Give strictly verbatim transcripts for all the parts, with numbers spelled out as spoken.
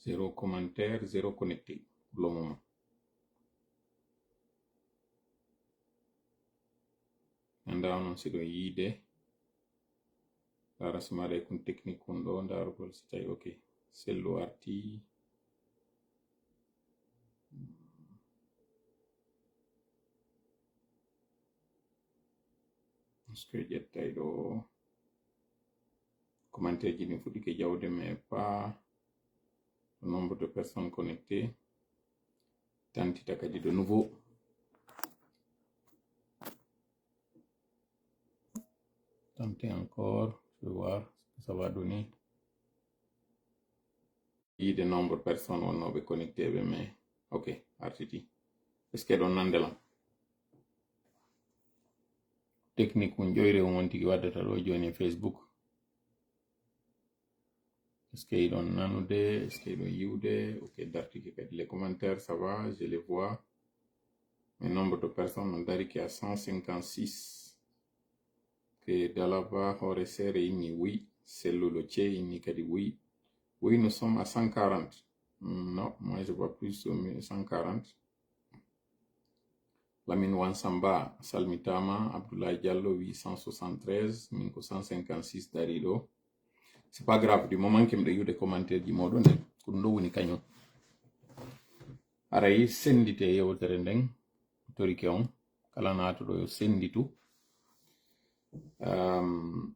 Zéro commentaire, zéro connecté pour le moment. Annda onon si ɗon yiide. Ndara si maɗa e kun technique kun ɗo, ndarugol si tawi, ok. Sellu arti. Est-ce que ƴettay ɗo commentaire ji ɗin fuɗɗike jawde, mais pas le nombre de personnes connectées. Tantita kadi de nouveau. Tenter encore, je vais voir ce que ça va donner. Yiide nombre personne wonnooɓe connecté ɓe, mais ok, artiti. Est-ce que ɗon nande lan? Technique un ƴoyre un on tigi waddata ɗo jooni e Facebook. Est-ce que iɗon nanude? Est-ce que iɗon yiwde? Ok, dartike kadi les commentaires, ça va, je les vois. Mais nombre de personnes on darike à cent cinquante-six. Que Dalaba, Hoore Seere inni oui. Sellulo Cee inni kadi oui. Oui, nous sommes à cent quarante. Hmm, non, moi je vois plus que cent quarante. Lamine Wansamba, salmitama. Abdoulaye Diallo, huit cent soixante-treize. Min ko cent cinquante-six dari ɗo. C'est pas grave, du moment que miɗo yiwde commentaire ji moɗon ɗen, ko ɗum ɗo woni kañum. Aray sendite yewtere nden, torike on, kala naatuɗo yo senditu. Um,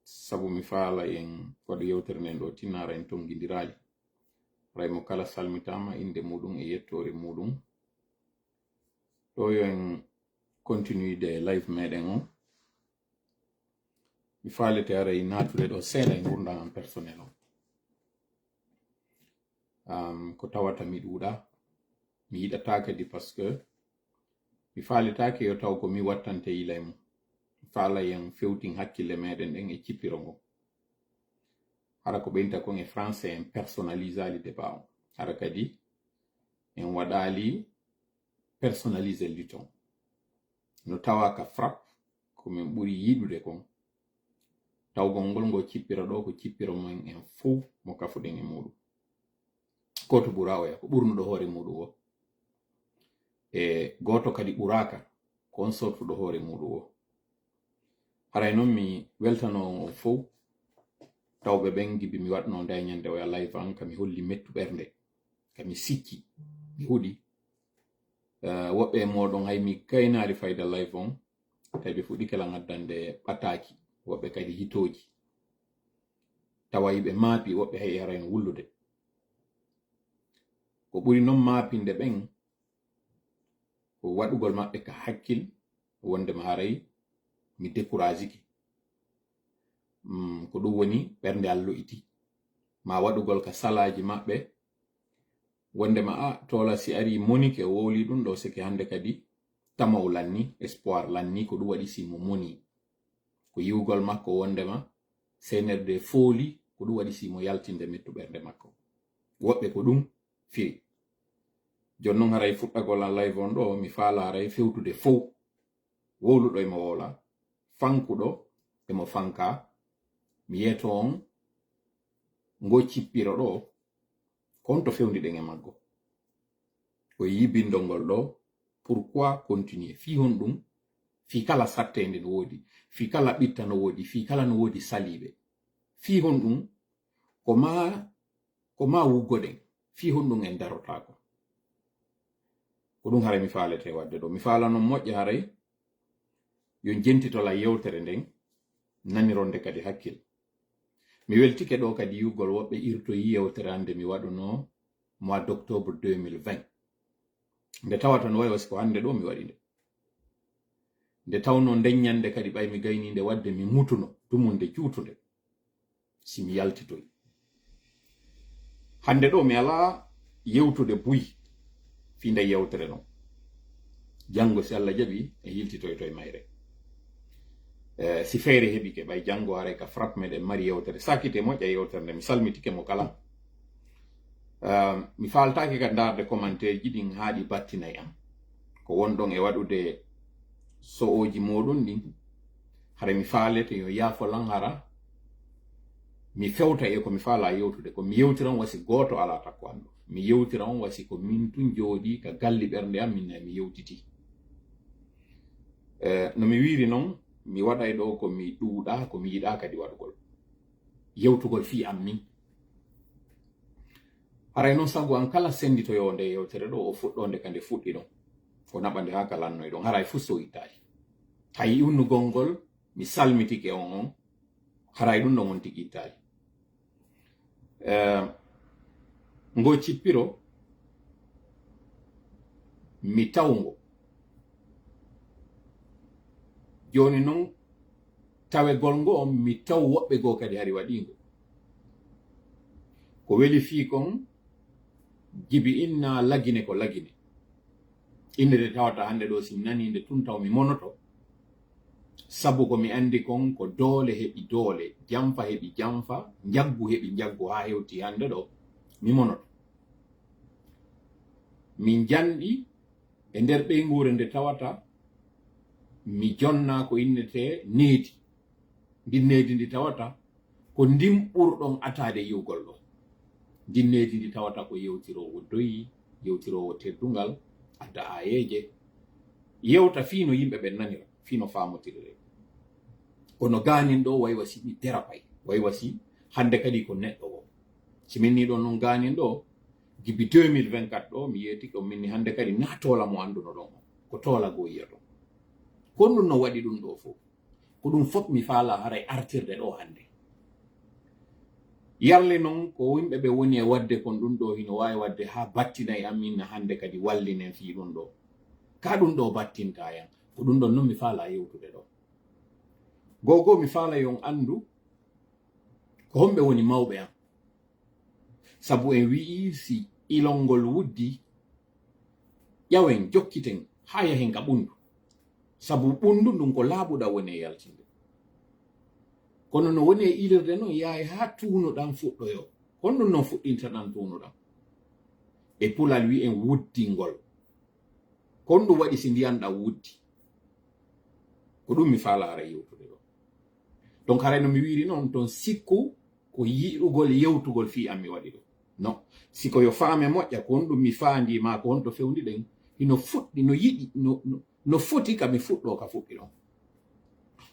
sabu mi faala en waɗu yewtere nden ɗo tinnaara en tongindiraali. Aray mo kala salmitama, innde muɗum e yettoore muɗum. Ɗo yo en continuide live meɗen on. Mi faalete aray naatude ɗo seeɗa e ngurndan am personnel on. Um, ko tawata mi ɗuuɗa, mi yiɗata kadi parce que mi faaletaake yo taw ko mi wattante yila e mum. Mi faala yen fewtin hakkille meɗen ɗen e cippiro ngon. Hara ko ɓeynta kon e français en personnalisaali débat on. Hara kadi en waɗaali personnalisé lutte on. No tawa ka FRAPP ko min ɓuri yiɗude kon. Tawgol ngol ngo cippiro ɗo ko cippiro mon en fow mo kafuɗen e muɗum. Gooto ɓura oya, ko ɓurnuɗo hoore muɗum o. E gooto kadi ɓuraaka, ko on sortuɗo hoore muɗum o. Haray non mi weltano on fow. Tawɓe ɓen gibi mi waɗno nde ñande oya live an, ka mi holli mettu ɓernde. Ka mi sikki, mi huɗi. Eh, woɓɓe e moɗon hay mi gaynaali fayda live on, tawi ɓe fuɗɗike lan addande ɓataaki, woɓɓe kadi hitooji. Tawa yiɓe maapi, woɓɓe hay haray no wullude. Ko ɓuri non maapinde ɓen, ko waɗugol maɓɓe ka hakkil, wonde ma haray mi découragike. Mm, ko ɗum woni ɓernde allo'iti. Ma waɗugol ka salaaji maɓɓe, wonde ma a toola si ari monike wowli ɗum ɗo, seke hannde kadi tamaw lanni, espoir lanni, ko ɗum waɗi si mo moni. Ko yiwgol makko wonde ma C N R D fooli, ko ɗum waɗi si mo yaltinde mettu ɓernde makko. Woɓɓe ko ɗum firi. Jon non haray fuɗɗagol an live on ɗo, mi faala haray fewtude fow. Wowluɗo emo wowla, fankuɗo emo fanka. Mi yeeto on ngo cippiro ɗo, ko on to fewndi ɗen e maggo. Ko yibindol ngol ɗo, pourquoi continuer? Fii honɗum? Fii kala sattende no woodi, fii kala ɓitta no woodi, fii kala no woodi saliiɓe. Fii honɗum? Ko ma, ko ma wuggoɗen, fii honɗum en darotaako? Ko ɗum haray mi faalete waɗde ɗo. Mi faala non moƴƴa haray yo jentitola yewtere nden, nanironde kadi hakkil. Mi weltike ɗo kadi yiwgol woɓɓe irtoyi yewtere an nde mi waɗuno mois d'octobre deux mille vingt. Nde tawata no wayi wasi ko hannde ɗo mi waɗi nde. Nde tawno nden ñande kadi ɓay mi gayninde waɗde mi mutuno dumunde juutunde. Si mi yaltitoy. Hannde ɗo mi alaa yewtude buy fii nde yewtere non. Janngo si Allah jaɓi en yiltitoyto e mayre. Eh, si feere heɓike ɓay janngo haray ka FRAPP meɗen mari yewtere. Sakite moƴƴa yewtere nde mi salmitike mo kala. Eh, mi faaltaake ka ndaarde commentaire ji ɗin haa ɗi battinay am. Ko wonɗon e waɗude so'ooji mooɗon ɗin. Hara mi faalete yo yaafo lan hara. Mi fewta e ko mi faalaa yewtude ko, mi yewtira on wasi gooto alaa takko an ɗo. Mi yewtira on wasi ko min tun jooɗii ka galli ɓernde am, min nayi mi yewtitii. Eh, no mi wiiri non, mi waɗay ɗo ko mi ɗuuɗaa, ko mi yiɗaa kadi waɗugol. Yewtugol fii an min. Haray non sago an kala senditoyoo nde yewtere ɗo, o fuɗɗoo nde ka nde fuɗɗi ɗon. O naɓa nde haa ka lannoy ɗon. Haray fuu so ittaali. Hay iwnugol ngol, mi salmitike on on. Haray ɗun ɗon on tigi ittaali. Eh, ngo cippiro, mi tawngo. Jooni non, tawegol ngo, mi taw woɓɓe goo kadi hari waɗii ngo. Ko weli fii kon, Jibi Inna Lagine ko Lagine. Innde nde tawata hannde ɗo, si mi nanii nde tun taw mi monoto. Sabu ko mi anndi kon ko doole heɓi doole, janfa heɓi janfa, njaggu heɓi njaggu haa hewti hannde ɗo, mi monoto. Min janɗi e nder ɓeynguure nde tawata mi jonnaa ko innetee needi. Ndin needi ndi tawata ko ndin ɓurɗon ataade yi'ugol ɗo. Ndin needi ndi tawata ko yewtiroowo doyi, yewtiroowo teddungal, adda aayeeje, yewta fii no yimɓe ɓen nanira, fii no faamotirire. Kono gaanin ɗo, way wasi mi derapay, way wasi hannde kadi ko neɗɗo o. Si min nii ɗon non gaanin ɗo, Jibi deux mille vingt-quatre ɗo, mi yeetike on min ni hannde kadi naa toola mo anndunoɗon on. Ko toola goo yi'aton. Ko honɗun no waɗi ɗun ɗo fow? Ko ɗun fow mi faalaa haray artirde ɗo hannde. Yalle non ko yimɓe ɓe woni e waɗde kon ɗun ɗo hino waawi waɗde haa battina e amin hannde kadi wallinen fii ɗun ɗo. Ka ɗun ɗo battintaa yan. Ko ɗun ɗon non mi faalaa yewtude ɗo. Goo goo mi faalay on anndu ko homɓe woni mawɓe an. Sabu en wi'ii si ilol ngol wuddii, ƴawen, jokkiten haa yahen ka ɓunndu. Sabu ɓunndu ndun ko laaɓuɗaa woni e yaltinde. Kono no woni e ilirde non, yahay haa tuunuɗan fuɗɗoyoo. Honɗun non fuɗɗintaɗan tuunuɗan? E pular wi'en wuddingol. Ko honɗun waɗi si ndiyan ɗan wuddi? Ko ɗun mi faalaa haray yewtude ɗo. Donc haray no mi wi'iri non, ton sikku ko yiɗugol yewtugol fii an mi waɗi ɗo. No, si ko yo faame moƴƴa, ko honɗun mi faandii maa ko honto fewndiɗen, hino fuɗɗi, no yiɗi, no, no, no foti ka mi fuɗɗoo ka fuɗɗi ɗon.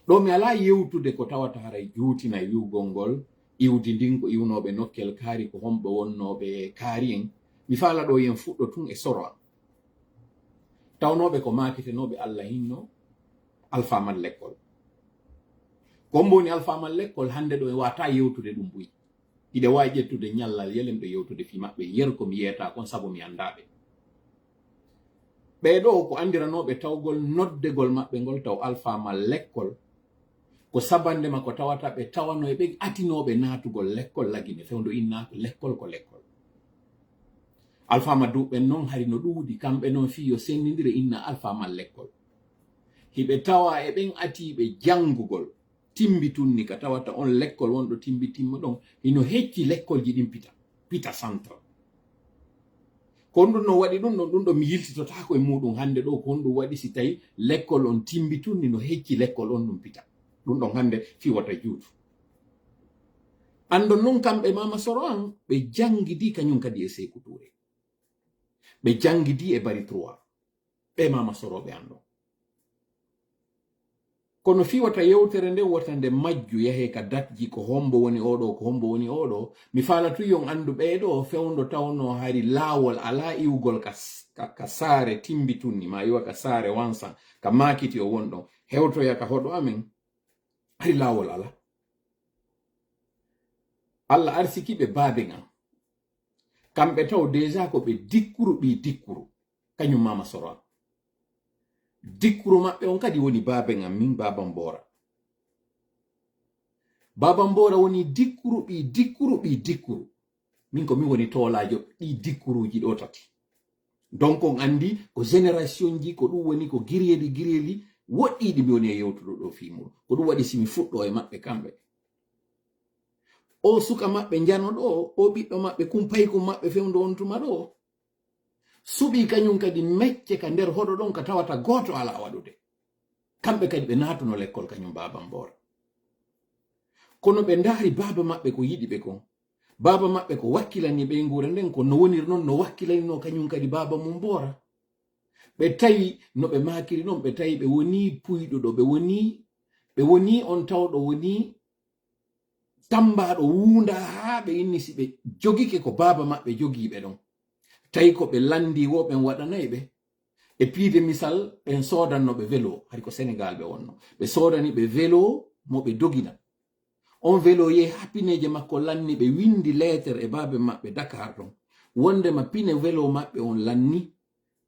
Ɗo mi alaa yewtude ko tawata haray juutinay wi'ugol ngol, iwdi ndin ko iwnooɓe nokkel kaari, ko homɓe wonnooɓe kaari en. Mi faalaa ɗo yen fuɗɗo tun e soro an. Tawnooɓe ko maakitenooɓe Alla hinno, alfaamal lekkol. Ko hombo woni alfaamal lekkol hannde ɗo en waawataa yewtude ɗun buy. Hiɗe waawi ƴettude ñallal yelen ɗo yewtude fii maɓɓe, yeru ko mi yeetaa kon sabu mi anndaa ɓe. Ɓee ɗoo ko anndiranooɓe tawgol noddegol maɓɓe ngol taw alfaamal lekkol. Ko sabannde ma ko tawata ɓe tawano e ɓen atinooɓe naatugol lekkol Lagine, fewndo inna lekkol ko lekkol. Alfaama duuɓen non hari no ɗuuɗi, kamɓe non fii yo senndindire inna alfaamal lekkol. Hiɓe tawa e ɓen atiiɓe janngugol, timbi tunni ka tawata on lekkol wonɗo timbi timmo ɗon, hino hecci lekkolji ɗin pita, pita centre. Ko honɗun no waɗi ɗun ɗon, ɗun ɗon mi yiltitotaako e muuɗun hannde ɗo, ko honɗun waɗi si tawi lekkol on timbi tunni no hecci lekkol on ɗun pita. Ɗun ɗon hannde fii wata juutu. Anndon non kamɓe Maama Soro an, ɓe janngidi kañun kadi e Seeku Tuure. Ɓe janngidi e Bari trois. Ɓe Maama Soro ɓe anndon. Kono fii wata yewtere nde wota nde majju, yahee ka datji, ko hombo woni oo ɗoo, ko hombo woni oo ɗoo. Mi faalaa tun yo on anndu ɓee ɗoo fewndo tawnoo hari laawol alaa iwgol ka s-, ka, ka saare timbi tunni, maa iwa ka saare wansan, ka maakiti o wonɗon, hewtoya ka hoɗo amen, hari laawol alaa. Alla arsiki ɓe baaben an. Kamɓe taw déjà ko ɓe dikkuru ɓii dikkuru, kañun Maama Soro an. Dikkuru maɓɓe on kadi woni baaben an min, Baaban Boora. Baaban Boora woni dikkuru ɓii dikkuru ɓii dikkuru. Min ko min woni toolaajo ɗii dikkuruuji ɗoo tati. Donc on anndi ko générationji, ko ɗun woni ko giryeeli giryeeli woɗɗiiɗi mi woni e yewtude ɗoo fii mun. Ko ɗun waɗi si mi fuɗɗoo e maɓɓe kamɓe. Oo suka maɓɓe njano ɗoo, oo ɓiɗɗo maɓɓe kumpaykun maɓɓe fewndo on tuma ɗoo, suɓii kañun kadi mecce ka nder hoɗo ɗon ka tawata gooto alaa waɗude. Kamɓe kadi ɓe naatuno lekkol kañun Baaban Boora. Kono ɓe ndaari baaba maɓɓe ko yiɗi ɓe kon. Baaba maɓɓe ko wakkilani ɓe e nguura nden, ko no woniri non no wakkilaninoo kañum kadi baaba mum Boora. Ɓe tawi no ɓe maakiri non, ɓe tawi ɓe wonii puyɗuɗo, ɓe wonii, ɓe wonii on tawɗo wonii tammbaaɗo wuundaa haa ɓe inni si ɓe jogike ko baaba maɓɓe jogii ɓe ɗon. Tawi ko ɓe lanndii woo ɓen waɗanay ɓe. E piide misal, ɓen soodanno ɓe velo, hari ko Senegaal ɓe wonno. Ɓe soodani ɓe velo mo ɓe dogina. On velo yehi haa pineeje makko lanni, ɓe winndi leeter e baaba maɓɓe Dakar ɗon. Wonndema pine velo maɓɓe on lanni,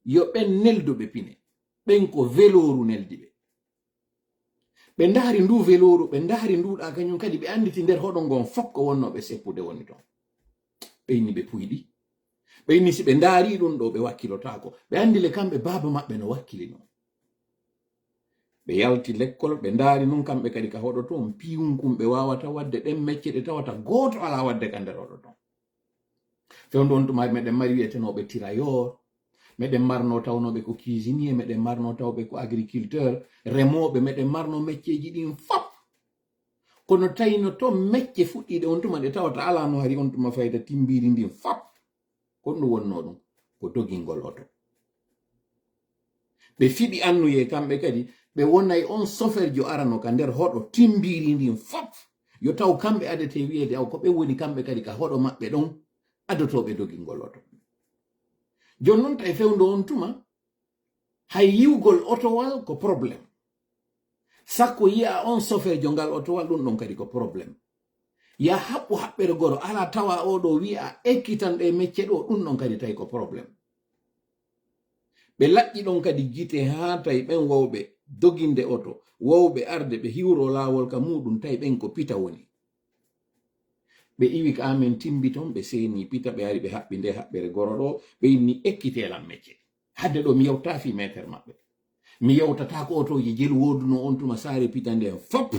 yo ɓen neldu ɓe pine. Ɓen ko velooru neldi ɓe. Ɓe ndaari ndu velooru, ɓe ndaari ndu ɗa kañum kadi, ɓe annditi nder hoɗo ngon fof ko wonnoo ɓe seppude woni ton. Ɓe inni ɓe puyɗi. Ɓe inni si ɓe ndaari ɗum ɗo, ɓe wakkilotaako. Ɓe anndi le kamɓe baaba maɓɓe no wakkilinoo. Ɓe yalti lekkol, ɓe ndaari nun kamɓe kadi ka hoɗo ton, piyunkun ɓe waawata waɗde, ɗen mecce ɗe tawata gooto alaa waɗde ka nder hoɗo ton. Fewndo on tuma meɗen mari wi'etenooɓe tirailleur, meɗen marnoo tawnooɓe ko cuisinier, meɗen marnoo tawɓe ko agriculteur, remooɓe, meɗen marnoo mecceeji ɗin fop. Kono tawino ton mecce fuɗɗiiɗe on tuma ɗe tawata alaa no hari on tuma fayda timmbiri ndin fop. Ko ɗum wonnoo ɗum, ko dogingol oto. Ɓe fiɓi annuyee kamɓe kadi, ɓe wonay on soferjo arano ka nder hoɗo timmbiri ndin fop. Yo taw kamɓe adete wi'eede aw ko ɓe woni kamɓe kadi ka hoɗo maɓɓe ɗon adotooɓe dogingol oto. Jooni non tawi fewndo on tuma, hay yiwgol otowal ko problème. Sakko yi'a on soferjo ngal otowal, ɗum ɗon kadi ko problème. Ya haɓɓu haɓɓere goro, alaa tawa oo ɗo wi'a ekkitan ɗe mecce ɗo, ɗum ɗon kadi tawi ko problème. Ɓe laƴƴi ɗon kadi gite haa tawi ɓen wawɓe doginde oto, wawɓe arde ɓe hiwro laawol ka muuɗum, tawi ɓen ko pita woni. Ɓe iwi ka amen timbi ton, ɓe seeni pita, ɓe ari ɓe haɓɓi nde haɓɓere goro ɗo, ɓe inni ekkitee lan mecce. Hadde ɗo mi yewta fii meeter maɓɓe. Mi yewtata ko otooji jelu wooduno on tuma saare pita nden fop.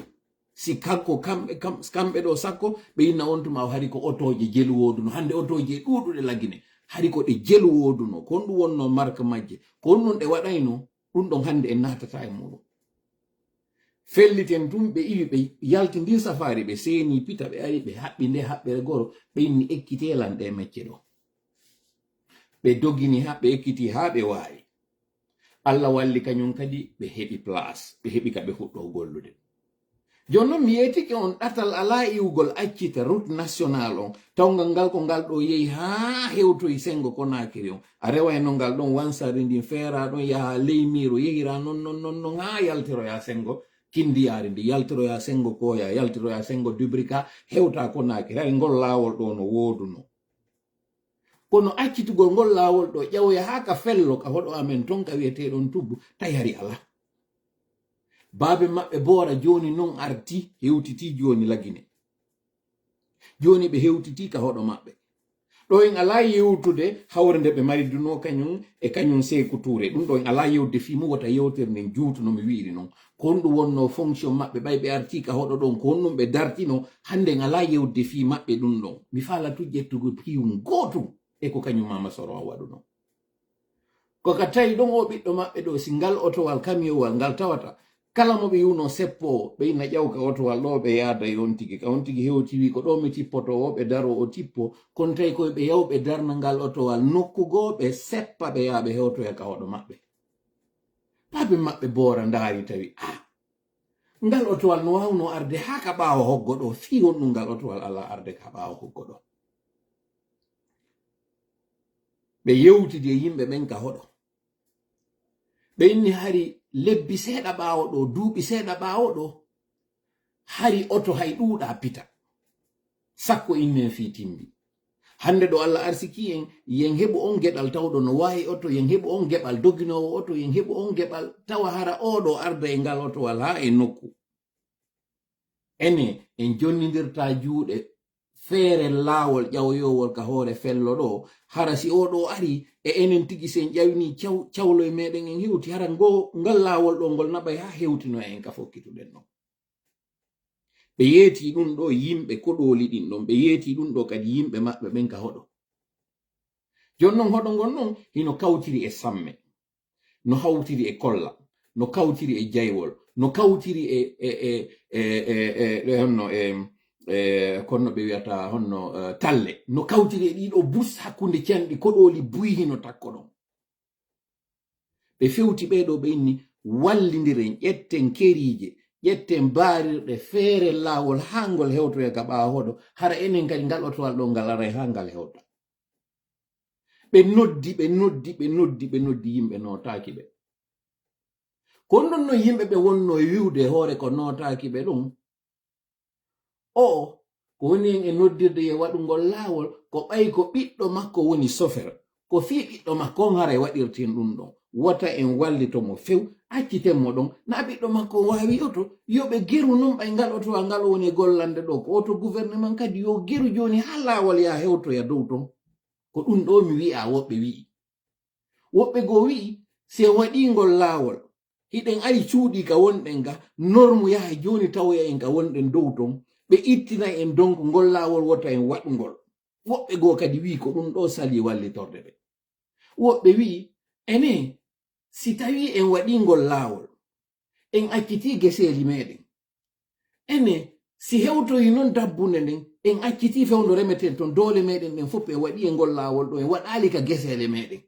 Si kanko kamɓe, kam-, kamɓe ɗo sakko, ɓe inna on tuma o hari ko otooje jelu wooduno. Hannde otooje ɗuuɗuɗe Lagine. Hari ko ɗe jelu wooduno. Ko honɗum wonno marque majje? Ko honɗum ɗe waɗayno? Ɗum ɗon hannde en naatata e muuɗum. Felliten tun, ɓe iwi, ɓe yalti ndin safaari, ɓe seeni pita, ɓe ari, ɓe haɓɓi nde haɓɓere goro, ɓe inni ekkitee lan ɗe mecce ɗo. Ɓe dogini haa ɓe ekkitii haa ɓe waawi. Allah walli kañum kadi ɓe heɓi place, ɓe heɓi ka ɓe fuɗɗoo gollude. Jooni non mi yeetike on ɗatal alaa iwgol accita route nationale on, tawngal ngal ko ngal ɗo yehi haa hewtoyi Senngo Konaakiri on. A rewa e no ngal ɗon wansarri ndin feeraa ɗon yaha ley miiro, yehira non, non, non, non haa yaltiroyaa Senngo Kinndiyaari ndi, yaltiroyaa Senngo Kooyaa, yaltiroyaa Senngo Dubrika, hewta Konaakiri. Hari ngol laawol ɗo no woodunoo. Kono accitugol ngol laawol ɗo ƴawoya haa ka fello ka hoɗo amen ton ka wi'eteeɗon Tubbu, tawi hari alaa. Baabe maɓɓe Boora jooni non arti, hewtiti jooni Lagine. Jooni ɓe hewtiti ka hoɗo maɓɓe. Ɗo en alaa yewtude hawre nde ɓe maridunoo kañum e kañum Seeku Tuure. Ɗum ɗo en alaa yewtude fii mum, wota yewtere nden juutu no mi wi'iri non. Ko honɗum wonnoo fonction maɓɓe, ɓay ɓe artii ka hoɗo ɗon, ko honɗum ɓe dartinoo? Hannde en alaa yewtude fii maɓɓe ɗum ɗon. Mi faalaa tun ƴettugol piyun gootun e ko kañum Maama Soro on waɗunoo. Ko ka tawi ɗon oo ɓiɗɗo maɓɓe ɗo, si ngal otowal, kamiyowal ngal tawata, kala mo ɓe yi'unoo seppoowo, ɓe inna ƴaw ka otowal ɗo, ɓe yaada e on tigi. Ka on tigi hewti wi ko ɗo mi tippotoo, o ɓe daroo, o tippoo. Kono tawi ko ɓe yaw ɓe darna ngal otowal nokku goo, ɓe seppa, ɓe yaha ɓe hewtoya ka hoɗo maɓɓe. Baabe maɓɓe Boora ndaari tawi, ah, ngal otowal no waawnoo arde haa ka ɓaawo hoggo ɗo, fii honɗum ngal otowal alaa arde ka ɓaawo hoggo ɗo? Ɓe yewtidi e yimɓe ɓen ka hoɗo. Ɓe inni hari lebbi seeɗa ɓaawo ɗo, duuɓi seeɗa ɓaawo ɗo, hari oto hay ɗuuɗaa pita. Sakko innen fii timbi. Hannde ɗo Allah arsiki en, yen heɓu on geɗal tawɗo no waawi oto, yen heɓu on geɓal doginoowo oto, yen heɓu on geɓal tawa hara oo ɗo arda e ngal otowal haa e nokku. Enen, en jonnindirta juuɗe feere laawol ƴawoyowol ka hoore fello ɗo, hara si oo ɗo ari, e enen tigi si en ƴawini caw-, cawloy meɗen en hewti, hara ngo, ngal laawol ɗo ngol naɓay haa hewtinoya en ka fokkituɗen ɗon. Ɓe yeeti ɗum ɗo yimɓe koɗooli ɗin ɗon, ɓe yeeti ɗum ɗo kadi yimɓe maɓɓe ɓen ka hoɗo. Jooni non hoɗo ngon non hino kawtiri e samme, no hawtiri e kolla, no kawtiri e jaywol, no kawtiri e, e, e, e, e, e, e, honno, e, e, kono ɓe wiyata honno, e, talle. No kawtiri e ɗiɗo bus hakkunde canɗi koɗooli buy hino takko ɗon. Ɓe fewti ɓee ɗoo, ɓe inni, "Wallindiren, ƴetten keriije, ƴetten baarirɗe, feeren laawol haa ngol hewtoya ka ɓaawo hoɗo, hara enen kadi ngal otowal ɗoo ngal aray haa ngal hewta." Ɓe noddi, ɓe noddi, ɓe noddi, ɓe noddi, yimɓe nootaaki ɓe. Ko ɗum ɗon non yimɓe ɓe wonnoo e wi'ude e hoore ko nootaaki ɓe ɗum. O, ko woni en e noddirde e waɗugol laawol, ko ɓay ko ɓiɗɗo makko woni sofer. Ko fii ɓiɗɗo makko on haray waɗirten ɗum ɗon. Wota en wallito mo few, acciten mo ɗon. Na ɓiɗɗo makko on waawi oto, yo ɓe geru non ɓay ngal otowal ngal woni e gollande ɗoo. Ko oto gouvernement kadi yo geru jooni haa laawol yaa hewtoya dow ton. Ko ɗum ɗoo mi wi'a woɓɓe wi'i. Woɓɓe goo wi'i, si en waɗii ngol laawol, hiɗen ari cuuɗi ka wonɗen ga, normu yaha jooni tawoya en ka wonɗen dow ton, ɓe ittina en donc ngol laawol wota en waɗu ngol. Woɓɓe goo kadi wi'i ko ɗum ɗoo salii wallitorde ɓe. Woɓɓe wi'i, ene, si tawii en waɗii ngol laawol, en accitii geseeli meɗen. Ene, si hewtoyi non dabbunde nden, en accitii fewndo remeten ton, doole meɗen ɗen fof en waɗi e ngol laawol ɗo, en waɗaali ka geseele meɗen.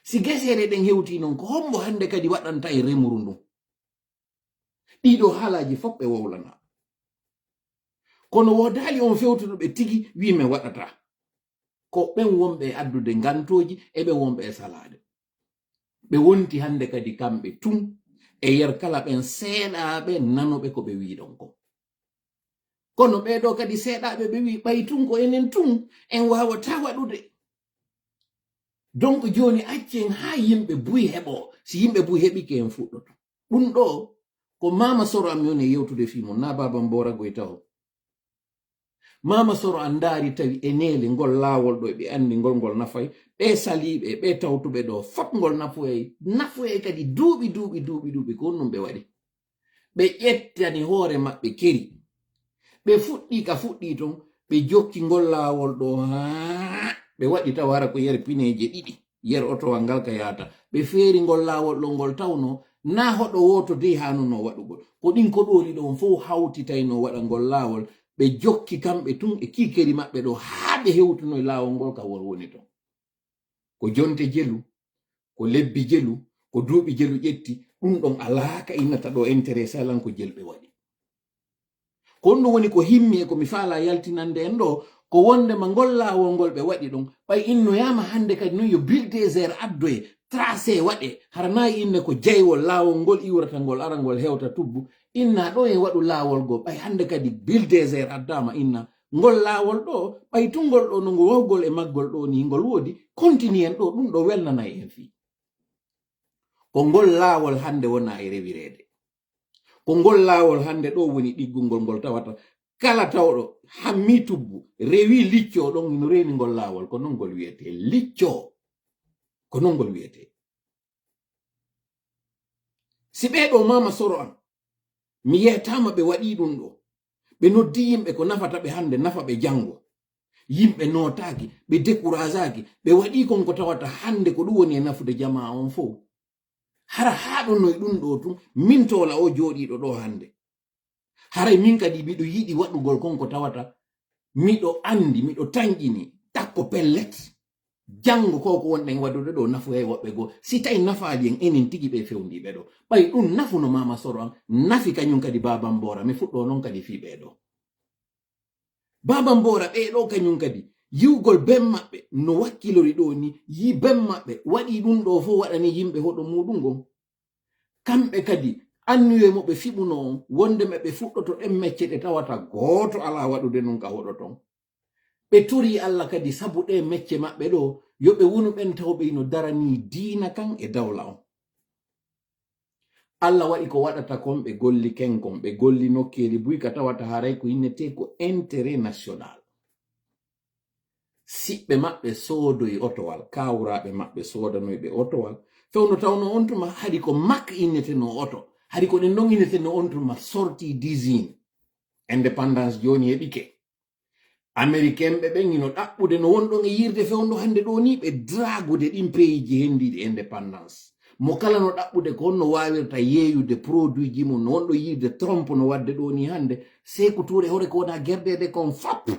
Si geseele ɗen hewtii non, ko hombo hannde kadi waɗanta en remuru ndun? Ɗiɗo haalaaji fof ɓe wowlana. Kono woodaali on fewtuɗo ɓe tigi wi'i men waɗataa. Ko ɓen wonɓe e addude ngantooji e ɓen wonɓe e salaade. Ɓe wonti hannde kadi kamɓe tun e yer kala ɓen seeɗaaɓe nanooɓe ko ɓe wi'i ɗon kon. Kono ɓee ɗoo kadi seeɗaaɓe ɓe wi'i ɓay tun ko enen tun en waawataa waɗude. Donc jooni accen haa yimɓe buy heɓoo. Si yimɓe buy heɓike en fuɗɗoto. Ɗum ɗoo ko Maama Soro am mi woni e yewtude fii mun, naa Baaba Mboora Goy taho. Maama Soro an ndaari tawi e neele ngol laawol ɗo ɓe anndi ngol, ngol nafay. Ɓee saliiɓe, ɓee tawtuɓe ɗo, fop ngol nafoyay, nafoyay kadi duuɓi, duuɓi, duuɓi, duuɓi, ko honɗum ɓe waɗi? Ɓe ƴettani hoore maɓɓe keri. Ɓe fuɗɗii ka fuɗɗii ton, ɓe jokki ngol laawol ɗo haa ɓe waɗi tawa hara ko yer pineeje ɗiɗi. Yer otowal ngal ka yaata. Ɓe feeri ngol laawol ɗo ngol tawnoo, naa hoɗo wooto dey haanunoo waɗugol. Ko ɗin koɗooli ɗon fow hawtitaynoo waɗa ngol laawol. Ɓe jokki kamɓe tun e kii keri maɓɓe ɗo haa ɓe hewtunoy laawol ngol ka wor woni ton. Ko jonte jelu, ko lebbi jelu, ko duuɓi jelu ƴetti, ɗum ɗon alaa ka innata ɗo intérêt lan ko jel ɓe waɗi. Ko ɗum woni ko himmi e ko mi faalaa yaltinande en ɗo, ko wondema ngol laawol ngol ɓe waɗi ɗon, ɓay innoyaama hannde kadi non yo bulldozer addoye, tracé waɗe, hara nayi inne ko jaywol laawol ngol iwrata ngol ara ngol hewta tubbu, inna ɗo en waɗu laawol goo, ɓay hannde kadi bulldozer addaama inna, ngol laawol ɗo, ɓay tun ngol ɗo no ngol wawgol e maggol ɗo ni ngol woodi, continue en ɗo, ɗum ɗo welnanay en fii. Ko ngol laawol hannde wona e rewireede. Ko ngol laawol hannde ɗo woni ɗiggungol ngol tawata kala tawɗo hammi tubbu, rewi liccoo ɗon, no reeni ngol laawol, ko non ngol wiyetee liccoo. Ko non ngol wiyetee. Si ɓee ɗo Maama Soro an, mi yeetaama ɓe waɗii ɗum ɗo. Ɓe noddi yimɓe ko nafata ɓe hannde, nafa ɓe janngo. Yimɓe nootaaki, ɓe décourageaaki, ɓe waɗii kon ko tawata hannde ko ɗum woni e nafude jamaa on fow. Hara haa ɗo noy ɗum ɗo tun, min toola o jooɗiiɗo ɗo hannde. Haray min kadi miɗo yiɗi waɗugol kon ko tawata miɗo anndi, miɗo tanƴini, takko pellet. Janngo ko ko wonɗen waɗude ɗo nafoyay woɓɓe goo. Si tawi nafaali en enen tigi ɓe fewndiiɓe ɗo. Ɓay ɗum nafuno Maama Soro an, nafi kañum kadi Baaba Mboora, mi fuɗɗoo non kadi fii ɓee ɗo. Baaba Mboora ɓee ɗo kañum kadi, yi'ugol ben maɓɓe no wakkilori ɗo ni, yi ben maɓɓe waɗii ɗum ɗo fow waɗani yimɓe hoɗo muuɗum ngon. Kamɓe kadi, anniye mo ɓe fiɓunoo on, wonde ɓe fuɗɗoto ɗen mecce ɗe tawata gooto alaa waɗude non ka hoɗo ton. Ɓe torii Alla kadi sabu ɗee mecce maɓɓe ɗo, yo ɓe wonu ɓen tawɓe hino daranii diina kan e dawla on. Alla waɗi ko waɗata kon, ɓe golli ken kon, ɓe golli nokkeeli buy ka tawata haray ko innetee ko intérêt national. Siɓɓe maɓɓe soodoyi otowal, kawraaɓe maɓɓe soodanoy ɓe otowal. Fewndo tawno on tuma haɗi ko mak innetenoo oto, haɗi ko ɗen ɗon innetenoo on tuma sortie d'usine. Indépendance jooni heɓike. Américain ɓe ɓen hino ɗaɓɓude no wonɗon e yiirde fewndo hannde ɗo ni, ɓe dragude ɗin peyiiji henndiiɗi indépendance. Mo kala no ɗaɓɓude ko honno waawirta yeeyude produit ji mum, no wonɗo yiide Trump no waɗde ɗo ni hannde, Seeku Tuure hore ko wona gerdeede kon fop.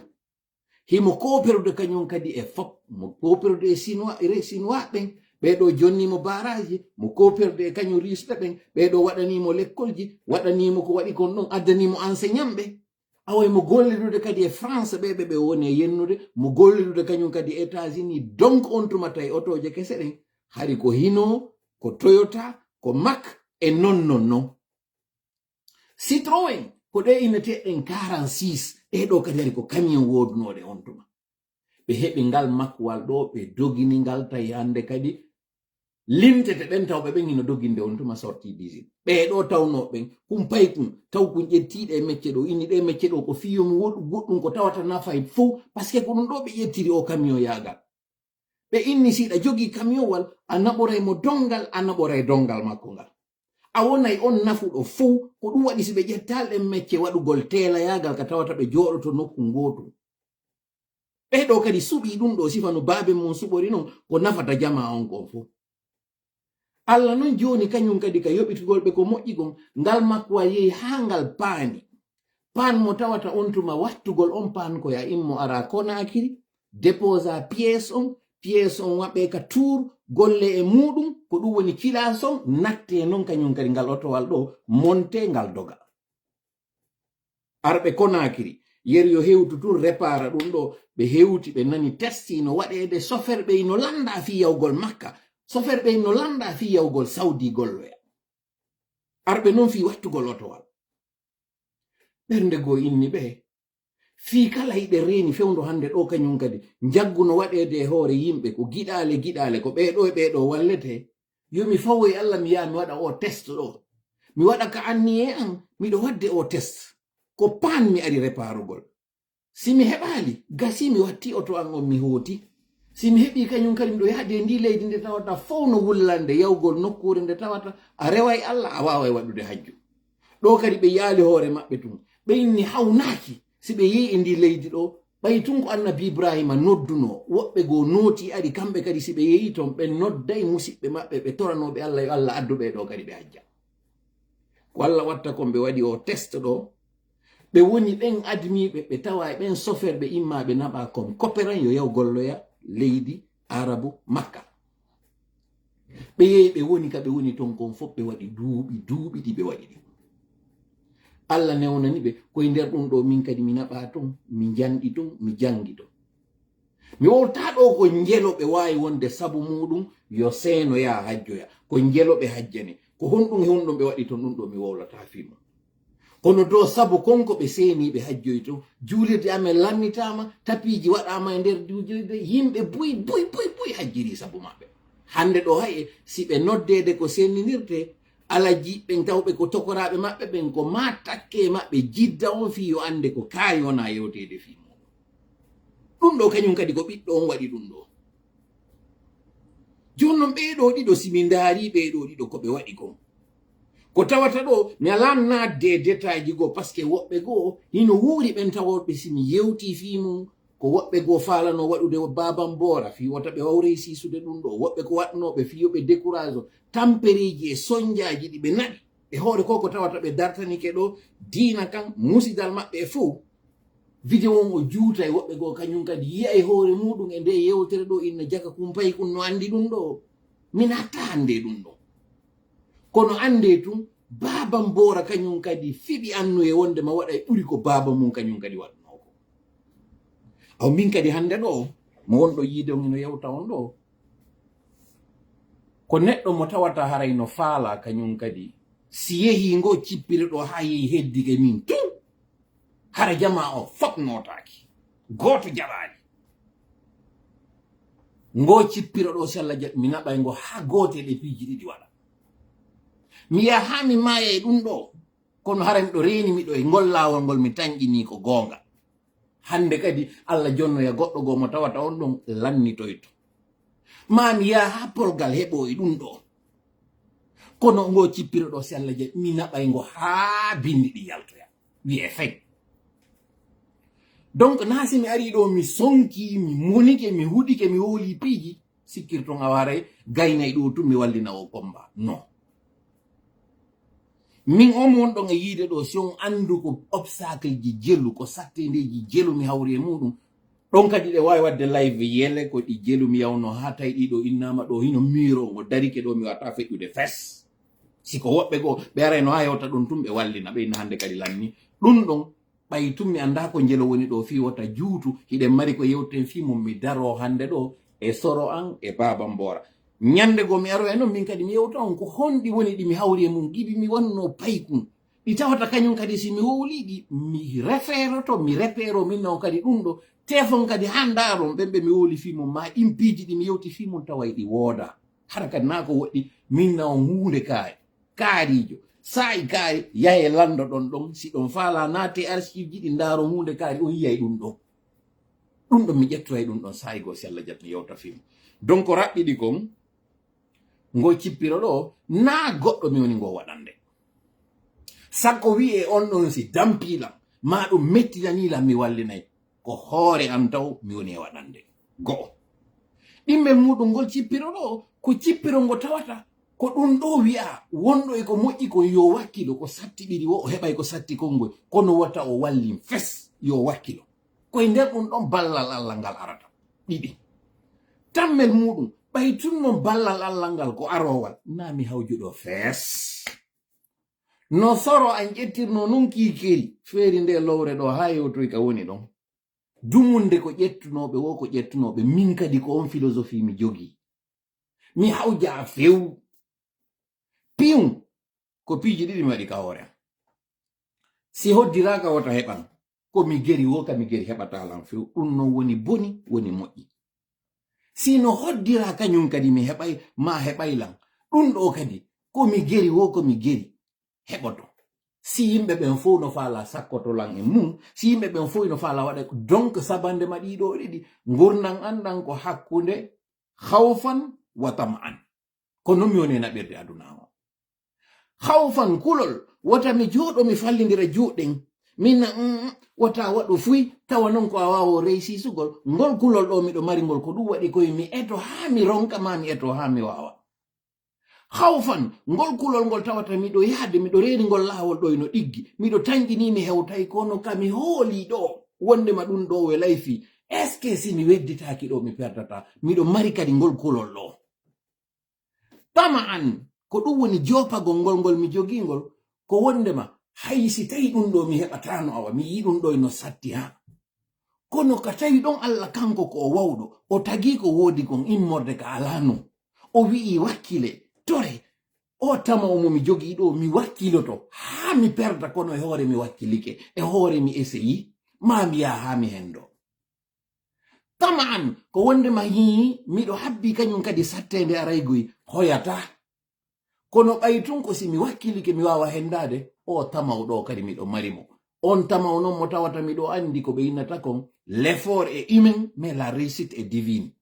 Himo kooperude kañum kadi e fop, mo kooperude e Chinois, e Chinois ɓen, ɓee ɗo jonnimo barrage, mo kooperude e kañum Russe ɓen, ɓee ɗo waɗanimo lekkolji, waɗanimo ko waɗi kon ɗon, addanimo enseignant ɓe. Awa mo gollidude kadi e France ɓe, ɓe, ɓe woni e yennude, mo gollidude kañum kadi e États-Unis, donc on tuma tawi otooje kese ɗen, hari ko Hino, ko Toyota, ko Mack, e non, non, non. Citroën, ko ɗe inneteɗen quarante-six, ɗee ɗo kadi hari ko camion woodunooɗe on tuma. Ɓe heɓi ngal makkuwal ɗo, ɓe dogini ngal, tawi hannde kadi limtete ɓen tawɓe ɓen hino doginde on tuma sortie d'usine. Ɓee ɗo tawnoo ɓen, kun paykun, taw kun ƴettiiɗe e mecce ɗo, inni ɗe mecce ɗo ko fii yo mi woɗu goɗɗum ko tawata nafay fow, parce que ko ɗum ɗo ɓe ƴettiri o camion yaagal. Ɓe inni si hiɗa jogii camion wal, a naɓoray mo donngal, a naɓoray donngal makko ngal. A wonay on nafuɗo fow, ko ɗum waɗi si ɓe ƴettaali ɗen mecce waɗugol teelayaagal ka tawata ɓe jooɗoto nokku ngootu. Ɓee ɗo kadi suɓii ɗum ɗo sifa no baaben mum suɓori non ko nafata jamaa on kon fow. Alla non jooni kañum kadi ka yoɓitugol ɓe ko moƴƴi kon, ngal makkuwal yehi haa ngal paani. Paan mo tawata on tuma wattugol on paan ko ya immo ara Conakry, déposa pièce on, pièce on waɓe ka tour, golle e muɗum, ko ɗum woni kilas on, natte non kañum kadi ngal otowal ɗo, monte ngal doga. Arɓe Conakry, yeru yo hewtu tun repara ɗum ɗo, ɓe hewti ɓe nani testi no waɗeede, sofer ɓe no landa fii yawgol Makka, sofer ɓe no landa fii yawgol Saudi golloya. Arɓe non fii wattugol otowal. Ɓernde goo inni ɓe, fii kala hiɓe reeni fewndo hannde ɗo kañum kadi, njaggu no waɗeede e hoore yimɓe, ko giɗaale, giɗaale, ko ɓee ɗo e ɓee ɗo wallete. Yo mi fawo e Alla, mi yaha mi waɗa o test ɗo. Mi waɗa ka anniye an, miɗo waɗde o test. Ko paan mi ari reparugol. Si mi heɓaali, gasi mi watti oto an on mi hooti. Si mi heɓii kañum kadi miɗo yahde e ndii leydi nde tawata fow no wullande yawgol nokkuure nde tawata a reway Alla, a waaway waɗude hajju. Ɗo kadi ɓe yaali hoore maɓɓe tun. Ɓe inni hawnaaki si ɓe yehi e ndii leydi ɗo. Ɓay tun ko Annabi Ibrahima noddunoo, woɓɓe goo nootii ari, kamɓe kadi si ɓe yehi ton, ɓe nodday musiɓɓe maɓɓe, ɓe toranoo ɓe Alla, yo Alla addu ɓe ɗo kadi ɓe hajja. Ko Alla watta kon, ɓe waɗi o test ɗo. Ɓe woni ɓen admiiɓe, ɓe tawa e ɓen sofer ɓe imma ɓe naɓa kon koperan yo yaw golloya leydi Arabu Makka. Ɓe yehi ɓe woni ka ɓe woni ton kon fof, ɓe waɗi duuɓi, duuɓi ɗi ɓe waɗi ɗi. Alla newnani ɓe, koye nder ɗum ɗo min kadi mi naɓa ton, mi janɗi ton, mi janngi ton. Mi wowlata ɗo ko njelo ɓe waawi wonde sabu muɗum yo seeno yaa hajjoya. Ko njelo ɓe hajjani. Ko honɗum e honɗum ɓe waɗi ton ɗum ɗo mi wowlata fii mum. Kono do sabu kon ko ɓe seeni ɓe hajjoyi ton, juulirde amen lannitaama, tapiiji waɗaama e nder juulirde, yimɓe buy, buy, buy, buy hajjiri sabu maɓɓe. Hannde ɗo hay e si ɓe noddeede ko seenninirte, ala jiɓɓen tawɓe ko tokoraaɓe maɓɓe ɓen, ko maa takke e maɓɓe jidda on fii yo annde ko kaari wonaa yewteede fii muɗum. Ɗum ɗo kañum kadi ko ɓiɗɗo on waɗi ɗum ɗo. Jooni non ɓee ɗoo ɗiɗo, si mi ndaarii ɓee ɗoo ɗiɗo ko ɓe waɗi kon, ko tawata ɗo, mi alaa naatde e détail ji goo, parce que woɓɓe goo hino wuuri ɓen taworɓe, si mi yewtii fii mum, ko woɓɓe goo faalanoo waɗude Baaba Mboora fii wota ɓe waaw reysiisude ɗum ɗo, woɓɓe ko waɗnooɓe fii yo ɓe décourage, tampereeji e sonjaaji ɗi ɓe naɓi. E hoore ko, ko tawata ɓe dartanike ɗo diina kan, musidal maɓɓe e fow. Video on o juutay, woɓɓe goo kañum kadi yi'ay hoore muɗum e nde yewtere ɗo, inna jaka kumpay kun no anndi ɗum ɗo. Mi natta hannde e ɗum ɗo. Kono annde tun, Baaba Mboora kañum kadi fiɓi annuye wonde ma waɗay ɓuri ko baaba mum kañum kadi waɗnoo ko. Aw min kadi hannde ɗo, mo wonɗo yiide on hino yewta on ɗo, ko neɗɗo mo tawata haray no faalaa kañum kadi, si yehii ngo cippire ɗo haa yehi heddike min tun, hara jamaa o fop nootaaki, gooto jaɓaali. Ngo cippiro ɗo, si Alla jaɓi, mi naɓay ngo haa gootel e piiji ɗiɗi waɗa. Mi yaha haa mi maaya e ɗum ɗo, kono hara miɗo reeni, miɗo e ngol laawol ngol mi tanƴinii ko goonga. Hannde kadi Alla jonnoya goɗɗo goo mo tawata on ɗon lannitoyto. Maa mi yaha haa polgal heɓo e ɗum ɗo. Kono ngo cippiro ɗo, si Alla jaɓi, mi naɓay ngo haa binndi ɗi yaltoya. Wi'e fay. Donc, naa si mi arii ɗo, mi sonki, mi monike, mi hudike, mi wowli piiji. sikkirton awa haray gaynay ɗo tun mi wallina o combat. Non. Min on wonɗon e yiide ɗo, si on anndu ko obstacle ji jelu, ko sattendeeji jelu mi hawri e muɗum, ɗon kadi ɗe waawi waɗde live yele ko ɗi jelu mi yawno haa tawi ɗiɗo innama ɗo hino miiro ngo darike ɗo mi wata feƴƴude fes. Si ko woɓɓe goo ɓe arayno haa hewta ɗon tun ɓe wallina ɓe inna hannde kadi lanni. Ɗun ɗon ɓay tun mi anndaa ko njelo woni ɗo fii wota juutu, hiɗen mari ko yewten fii mum mi daroo hannde ɗo e soro an e baaba mboora. Ñannde goo mi aroya non min kadi mi yewta on ko honɗi woni ɗi mi hawri e mum ɗiɗi mi wannoo paykun. Ɗi tawata kañum kadi si mi wowlii ɗi mi refeeroto mi repeero min non kadi ɗun ɗo tefon kadi haa ndaaron ɓen ɓe mi wowli fii mum maa ɗin piiji ɗi mi yewti fii mum tawa e ɗi woodaa. Hara kadi naa ko woɗɗi min na on huunde kaari kaariijo saa'i kaari yahe lanndo ɗon ɗon si ɗon faalaa naate archive ji ɗi ndaaron huunde kaari on yiyay ɗun ɗon. Ɗun ɗon mi ƴettoyay ɗun ɗon saa'i goo si Alla jaɓi mi yewta fii mum. Donc ko raɓɓiɗi kon ngol cippiro ɗo naa goɗɗo mi woni ngoo waɗande. Sakko wi'e on ɗon si dampiilam maa ɗum mettinaniilam mi wallinay ko hoore am taw mi woni e waɗande. Go'o. Ɗimmel muɗum ngol cippiro ɗo ko cippiro ngo tawata ko ɗum ɗo wi'a wonɗo e ko moƴƴi kon yo wakkilo ko sattiɗiri wo o heɓay ko satti konngol kono wota o wallin fes yo wakkilo. Koye nder ɗum ɗon ballal Allah ngal arata. Ɗiɗi. Tammel muɗum ɓay tun non ballal Allah ngal ko arowal naa mi hawjuɗo fees. No soro an ƴettirno nun kiikeri feeri nde lowre ɗo haa yewtoy ka woni ɗon. Dumunde ko ƴettunooɓe wo ko ƴettunooɓe min kadi ko on filosofi mi jogii. Mi hawjaa few. Piw ko piiji ɗiɗi mi waɗi ka hoore am. Si hoddiraaka wota heɓan ko mi geri wo ka mi geri heɓataa lan few. Ɗum non woni boni woni moƴƴi. Si no hoddiraa kañum kadi mi heɓay maa heɓay lan. Ɗum ɗo kadi ko mi geri wo ko mi geri heɓoto. Si yimɓe ɓen fow no faalaa sakkoto lan e mum, si yimɓe ɓen fow no faalaa waɗa donc sabande ma ɗiɗo ɗiɗi ngurndan an ɗan ko hakkunde hawfan wa tama'an. Ko non mi woni e naɓirde aduna o. Hawfan kulol wota mi jooɗo mi fallindira juuɗɗen min na mm, wota waɗu fuy tawa non ko a waawo reysisugol ngol kulol ɗo miɗo mari ngol ko ɗum waɗi koye mi eto haa mi ronka ma mi eto haa mi waawa. Hawfan ngol kulol ngol tawata miɗo yahde miɗo reeni ngol laawol ɗo ino ɗiggi miɗo tanƴini mi hewtay kono ka mi hooli ɗo wondema ɗum ɗo we layfi est ce que si mi wedditaaki ɗo mi perdata miɗo mari kadi ngol kulol ɗo. Tama an ko ɗum woni jopagol ngol ngol mi jogingol ko wondema hay si tawi ɗum ɗo mi heɓatano awa mi yi ɗum ɗo ino satti ha. Kono ka tawi ɗon Allah kanko ko o wawɗo o tagi ko woodi kon immorde ka alano o wi'i wakkile tore o tama o mo mi jogii ɗo mi wakkiloto haa mi perda kono e hoore mi wakkilike e hoore mi eseyi ma mbiya haa mi hendo. Tama an ko wondema hii miɗo habbi kañum kadi satteende araygoy hoyata. Kono ɓay tun ko si mi wakkilike mi waawa hendaade o tamaw ɗo kadi miɗo mari mo. On tamaw non mo tawata miɗo anndi ko ɓe innata kon l'effort est humain mais la réussite est divine.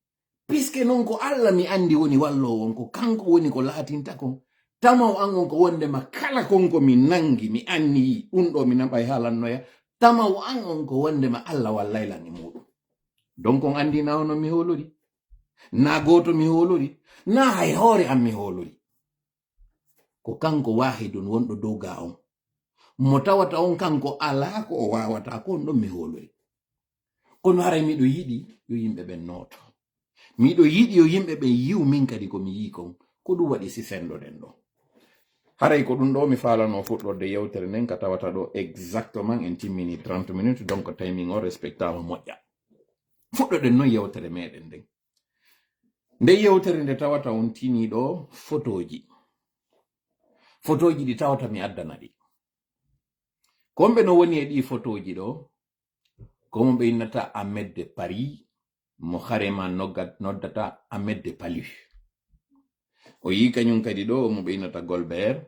Piske non ko Allah mi anndi woni walloowo on ko kanko woni ko laatinta kon. Tamaw an on ko wondema kala kon ko mi nanngi mi anniyi ɗum ɗo mi naɓay haalannoya. Tamaw an on ko wondema Allah wallay lan e muɗum. Donc on anndi na onon mi hoolori. Na gooto mi hoolori. Na hay hoore am mi hoolori. Ko kanko waahidun wonɗo dow ga on. Mo tawata on kanko alaa ko o waawata ko on ɗon mi hoolori. Kono haray miɗo yiɗi yo yimɓe ɓen nooto. Miɗo yiɗi yo yimɓe ɓen yiw min kadi ko mi yii kon. Ko ɗum waɗi si sendoɗen ɗo. Haray ko ɗum ɗo mi faalano fuɗɗorde yewtere nden ka tawata ɗo exactement en timmini trente minutes donc timing o respectama moƴƴa. Fuɗɗoɗen non yewtere meɗen nden. Nde yewtere nde tawata on tini ɗo fotooji. Fotooji ɗi tawata mi addana ɗi. Komɓe no woni e ɗi fotooji ɗo, ko mo ɓe innata Ahmed de Paris, mo harema noddata Ahmed de Palu. O yii kañum kadi ɗo mo ɓe innata Golbert.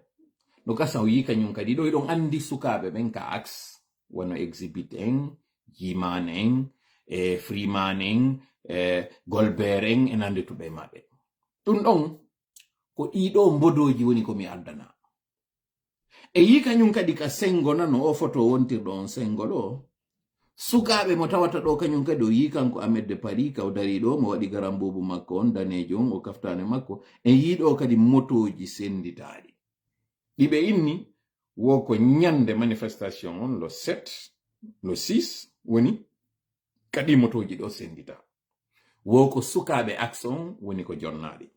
No kasa o yii kañum kadi ɗo eɗon anndi sukaaɓe ɓen ka axe wano Exhibit en, Jiman en, e Freeman en, e Golbert en e nande tuɓe maɓɓe. Ɗum ɗon ko ɗiɗo mbodooji woni ko mi addana. E yii kañum kadi ka senngo nano o foto wontirɗo on senngo ɗo Sukaaɓe mo tawata ɗo, kañum kadi o yii kanko Ahmed de Paris, ka o darii ɗo, mo waɗi garambuubu makko on, daneejo on, o kaftaane makko. En yii ɗo kadi motooji sennditaaɗi. Ɗi ɓe inni, wo ko ñande manifestation on, le sept, le six, woni kadi motooji ɗo sennditaa. Wo ko sukaaɓe Axe on woni ko jonnaaɗi.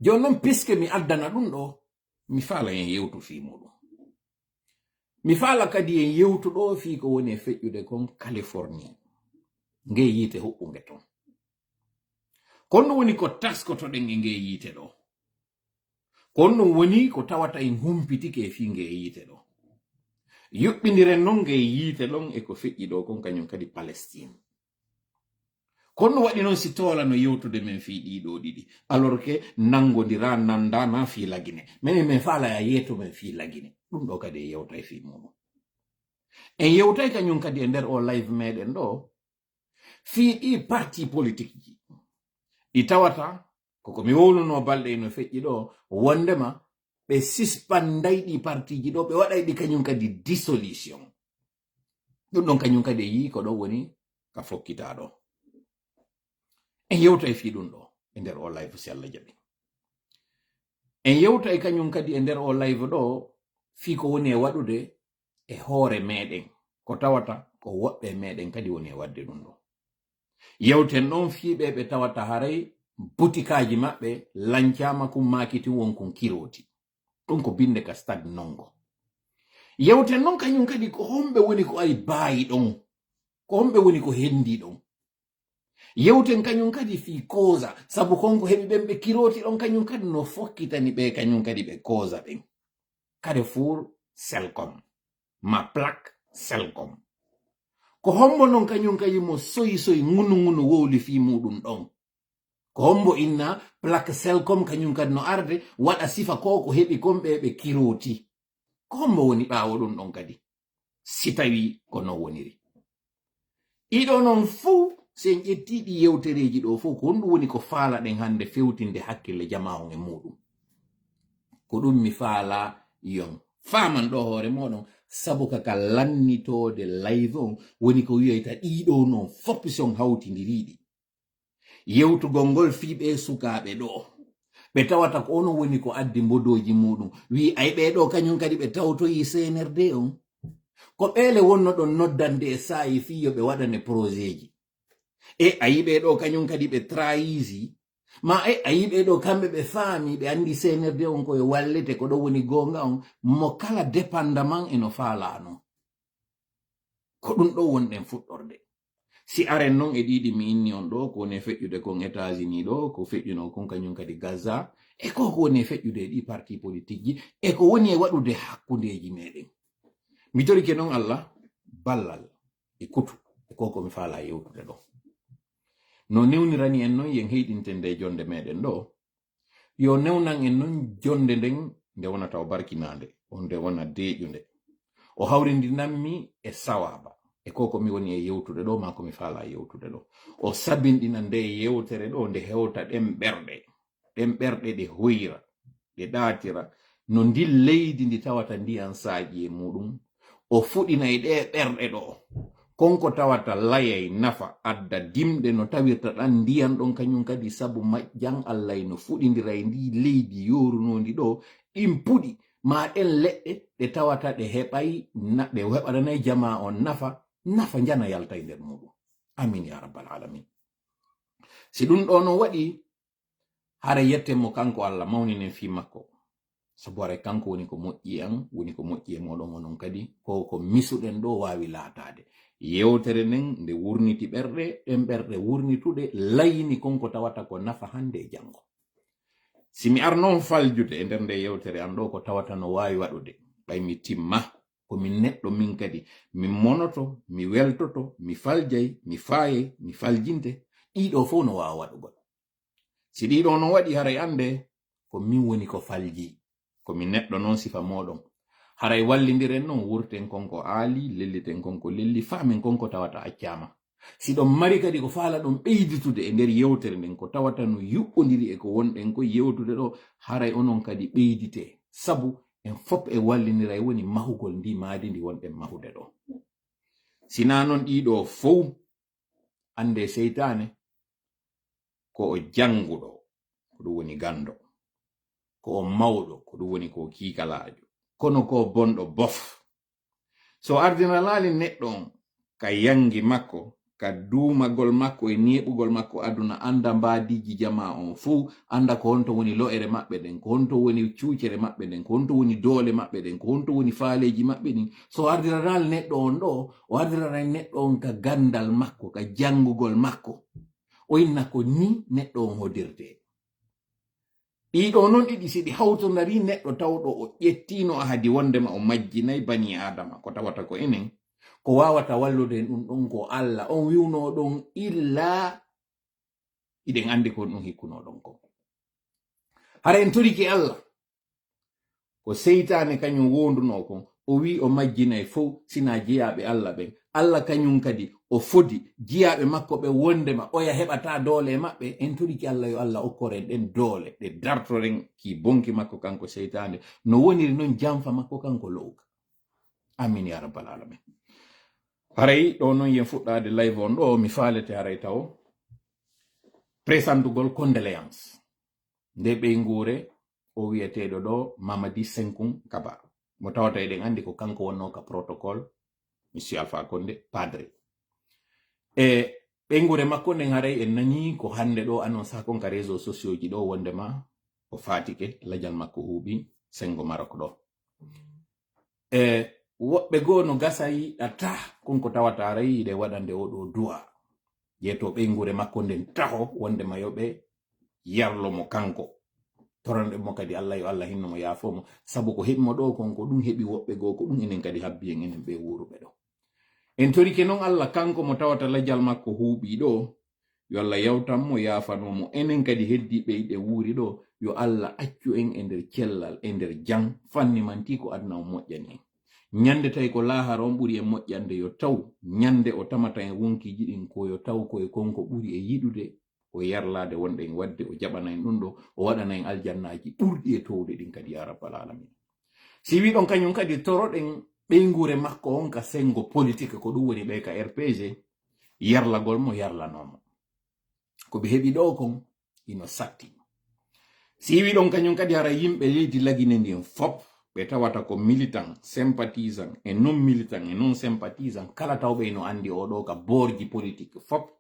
Jooni non, puisque mi addana ɗum ɗo, mi faala en yewtu fii muɗum. Mi faala kadi en yewtu ɗo fii ko woni e feƴƴude kon Californie. Ngee yiite huɓɓunge ton. Kon ɗum woni ko taskotoɗen e ngee yiite ɗo. Kon ɗum woni ko tawata en humpitike e fii ngee yiite ɗo. Yuɓɓindiren non ngee yiite ɗon e ko feƴƴi ɗo kon kañum kadi Palestine. Kon no waɗi non si toola no yewtude men fii ɗii ɗoo ɗiɗi, alors que nanngondiraa, nanndaa naa fii Lagine. Menen men faala ya yeeto men fii Lagine. Ɗum ɗo kadi en yewtay fii muɗum. En yewtay kañum kadi e nder o live meɗen ɗo, fii ɗii parti politique ji. Ɗi tawata, ko ko mi wowluno balɗe ino feƴƴi ɗo, wondema ɓe sispanday ɗi partiji ɗo, ɓe waɗay ɗi kañum kadi dissolution. Ɗum ɗon kañum kadi e yii ko ɗo woni ka fokkitaa ɗo. En yewtay fii ɗum ɗo e nder o live si Allah jaɓi. En yewtay kañum kadi e nder o live ɗo fii ko woni e waɗude e hoore meɗen, ko tawata ko woɓɓe e meɗen kadi woni e waɗde ɗum ɗo. Yewten ɗon fii ɓe ɓe tawata haray butikaaji maɓɓe lancaama kun maakiti won kun kirooti. Ɗum ko binde ka stade nongo. Yewten non kañum kadi ko homɓe woni ko ari baayi ɗon, ko homɓe woni ko hendi ɗon. Yewten kañum kadi fii koosa, sabu kon ko heɓi ɓen ɓe kirooti ɗon kañum kadi no fokkitani ɓe kañum kadi ɓe koosa ɓen. Carrefour Selcom, ma plaque Selcom. Ko hombo non kañum kadi mo soyi soyi ngunu ngunu wowli fii muɗum ɗon? Ko hombo inna plaque Selcom kañum kadi no arde waɗa sifa ko ko heɓi kon ɓe ɓe kirooti? Ko hombo woni ɓaawo ɗum ɗon kadi? Si tawi ko non woniri. Ɗiɗo non fow, si en ƴetti ɗi yewtereeji ɗo fow, ko honɗum woni ko faalaɗen hannde fewtinde hakkille jamaa on e muɗum? Ko ɗum mi faala yon faaman ɗo hoore moɗon, sabu ka ka lannitoode live on woni ko wi'ayta ɗiɗo non fow si on hawtindiriɗi. Yewtugol ngol fii ɓee sukaaɓe ɗo. Ɓe tawata ko ono woni ko addi mbodooji muɗum. Wi'i, ay ɓee ɗo kañum kadi ɓe tawtoyi C N R D on. Ko ɓeele wonno ɗon noddande e saa'i fii yo ɓe waɗane projetji. E ayi ɓee ɗo kañum kadi ɓe trahisi. Ma e ayi ɓee ɗo kamɓe ɓe faami, ɓe anndi C N R D on ko e wallete, ko ɗo woni goonga on. Mo kala dépendamment e no faalano. Ko ɗum ɗo wonɗen fuɗɗorde. Si aren non e ɗiɗi mi inni on ɗo, ko woni e feƴƴude kon États-Unis ɗo, ko feƴƴuno kon kañum kadi Gaza, e ko ko woni e feƴƴude e ɗi parti politique ji, e ko woni e waɗude hakkundeeji meɗen. Mi torike non Allah ballal e kutu, e ko ko mi faala yewtude ɗo. No newnirani en non, yen heyɗinten nde jonde meɗen ɗo, yo newnan en non jonde nden, nde wona taw barkinaande, on nde wona deeƴunde. O hawrindinan mi e sawaaba, e ko ko mi woni e yewtude ɗo, maa ko mi faala yewtude ɗo. O sabinɗina nde yewtere ɗo, nde hewta ɗen ɓerɗe, ɗen ɓerɗe ɗe hoyra, ɗe ɗaatira, no ndin leydi ndi tawata ndiyan saaƴi e muɗum, o fuɗinay ɗe ɓerɗe ɗo. Kon ko tawata layay nafa, adda dimɗe no tawirta ɗan ndiyan ɗon kañum kadi, sabu majjan Allay no fuɗindiray ndi leydi yoorunoondi ɗo, ɗin puɗi, maa ɗen leɗɗe ɗe tawata ɗe heɓay na-, ɗe heɓananay jamaa on nafa, nafa njana yaltay nder muɗum. Amin ya rabbal alamin. Si ɗum ɗo non waɗi, hara yetten mo kanko Allah, mawninen fii makko. Sabu haray kanko woni ko moƴƴi e an, woni ko moƴƴi e moɗon onon kadi. Ko ko misuɗen ɗo waawi laataade. Yewtere nden nde wurniti ɓerɗe, ɗen ɓerɗe wurnituɗe layini kon ko tawata ko nafa hannde e janngo. Si mi arno on faljude e nder nde yewtere an ɗo ko tawata no waawi waɗude, ɓay mi timma, ko min neɗɗo min kadi, mi monoto, mi weltoto, mi faljay, mi faayay, mi faljinte, ɗiɗo fow no waawa waɗugol. Si ɗiɗo non waɗi, haray annde ko min woni ko falji, ko min neɗɗo non sifa moɗon. Haray wallindiren non, wurten kon ko aali, lelliten kon ko lelli, faamen kon ko tawata accaama. Si ɗon mari kadi ko faala ɗon ɓeyditude e nder yewtere nden, ko tawata no yuɓɓondiri e ko wonɗen ko yewtude ɗo, haray onon kadi ɓeydite. Sabu en fop e wallindiray woni mahugol ndi maadi ndi wonɗen mahude ɗo. Sinaa non ɗiɗo fow, annde seytaane ko o jannguɗo, ko ɗum woni ganndo, ko o mawɗo, ko ɗum woni ko kiikalaajo, kono ko bonɗo bof. So ardinanaali neɗɗo on ka yanngi makko, ka duumagol makko e neeɓugol makko aduna, annda mbaadiiji jamaa on fow, annda ko honto woni lo'ere maɓɓe ɗen, ko honto woni cuucere maɓɓe ɗen, ko honto woni doole maɓɓe ɗen, ko honto woni faaleeji maɓɓe ɗin. So ardinanaali neɗɗo on ɗo, o ardinanaali neɗɗo on ka ganndal makko, ka janngugol makko. O inna ko ni neɗɗo on hodirtee. Ɗiɗo non ɗiɗi, si ɗi hawtondarii neɗɗo tawɗo o ƴettiino ahadi wondema o majjinay banii Aadama, ko tawata ko enen, ko waawata wallude en ɗum ɗon ko Alla. On wi'unoo ɗon illa hiɗen anndi ko ɗum hikkunoo ɗon kon. Hara en torike Alla, ko seytaane kañum wondunoo kon, o wi'i o majjinay fow sinaa jiyaaɓe Alla ɓen. Alla kañum kadi o fodi jiyaaɓe makko ɓen wondema oya heɓataa doole e maɓɓe. En torike Alla yo Alla okkor en ɗen doole, ɗe dartoren ki bonki makko kanko seytaane, no woniri non janfa makko kanko lo'uka. Amin ya rabbal alamin. Haray ɗo non yen fuɗɗaade live on ɗo, mi faalete haray taw présentugol condoléance nde ɓeynguure o wiyeteeɗo ɗo Mamadi Senkun Kaba. Mo tawata eɗen anndi ko kanko wonnoo ka protocole, Monsieur Alpha Condé, padre. E ɓeynguure makko nden haray en nanii ko hannde ɗo annonce kon ka réseaux sociaux ji ɗo wondema o faatike, lajal makko huuɓi, senngo Maroc ɗo. E woɓɓe goo no gasa yiɗata kon ko tawata haray yiɗe waɗande o ɗo du'a. Yeeto ɓeynguure makko nden taho wondema yo ɓe yarlo mo kanko. Toranɗen mo kadi Alla yo Alla hinno mo yaafo mo. Sabu ko heɓi mo ɗo kon ko ɗum heɓi woɓɓe goo, ko ɗum enen kadi habbi en enen ɓe wuuruɓe ɗo. En torike non Alla kanko mo tawata lajal makko huuɓi ɗo, yo Alla yawtan mo, yaafanoo mo. Enen kadi heddiiɓe iɗe wuuri ɗo, yo Alla accu en e nder cellal, e nder jam, fanni manti ko aduna on moƴƴani en. Ñande tawi ko laahara on ɓuri en moƴƴande, yo taw ñande o tamata en wonkiiji ɗin ko yo taw ko e kon ko ɓuri e yiɗude o yarlaade wonɗen waɗde, o jaɓana en ɗum ɗo, o waɗana en aljannaaji ɓurɗi e toowude ɗin kadi, ya rabbal alamin. Si wiɗon kañum kadi toroɗen ɓeynguure makko on ka senngo politique, ko ɗum woni ɓe ka R P G, yarlagol mo yarlanoo mo. Ko ɓe heɓi ɗo kon, ino satti. Si wiɗon kañum kadi hara yimɓe leydi Lagine ndin fop, ɓe tawata ko militant, sympathisant, e non militant, e non sympathisant, kala tawɓe ino anndi o ɗo ka boorji politique fop,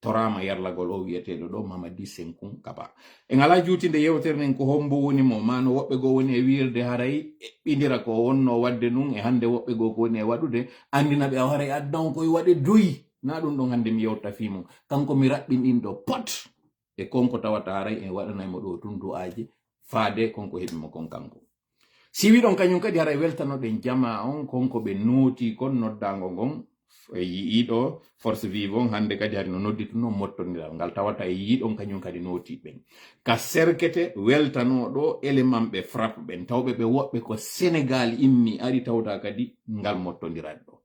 toraama yarlagol o wiyeteeɗo ɗo Mamadi Senkun Kaba. En alaa juutinde yewtere nden ko hombo woni mo, maano woɓɓe goo woni e wiirde haray eɓɓindira ko wonno waɗde nun e hannde woɓɓe goo ko woni e waɗude, anndina ɓe a haray aduna on koye waɗe doyi. Na ɗum ɗon hannde mi yewta fii mum. Kanko mi raɓɓinɗin ɗo pot. E kon ko tawata haray en waɗanay mo ɗo tun du'aaji faade kon ko heɓi mo kon kanko. Si wiɗon kañum kadi haray weltanoɗen jamaa on, kon ko ɓe nooti kon noddaango ngon, e yi'iiɗo Force Vive on hannde kadi hari no nodditunoo mottondiral ngal tawata e yi'iiɗon kañum kadi nooti ɓen. Ka serkete weltanoo ɗo élément ɓe frappe ɓen, tawɓe ɓe woɓɓe ko Sénégal immi ari tawta kadi ngal mottondiral ɗo.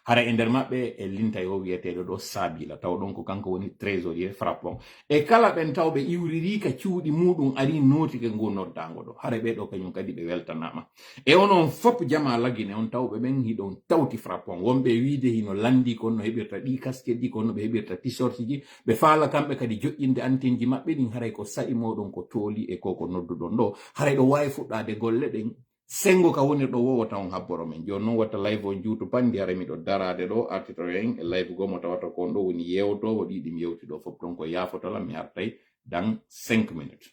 Hara e nder maɓɓe e lintay o wiyeteeɗo ɗo Sabila, taw ɗon ko kanko woni trésorier frappe on. E kala ɓen tawɓe iwriri ka cuuɗi muuɗum ari nootike ngu noddaango ɗo. Hara ɓe ɗo kañum kadi ɓe weltanaama. E onon fop jamaa Lagine on tawɓe ɓen hiɗon tawti frappe on. Wonɓe e wiide hino lanndi kon no heɓirta ɗi kaskeji, kon no ɓe heɓirta t-shirt ji. Ɓe faala kamɓe kadi joƴƴinde antenji maɓɓe ɗin haray ko saɗi moɗon ko tooli e ko ko nodduɗon ɗo. Haray ɗo waawi fuɗɗaade golle ɗen. Senngo ka wonirɗo wo wota on habboro men. Jooni non wata live on juutu panndi, hara miɗo daraade ɗo, artitoro en e live goo mo tawata ko on ɗo woni yewtoowo ɗi ɗi mi yewti ɗo fof. Donc yaafoto lan mi artay dans cinq minutes.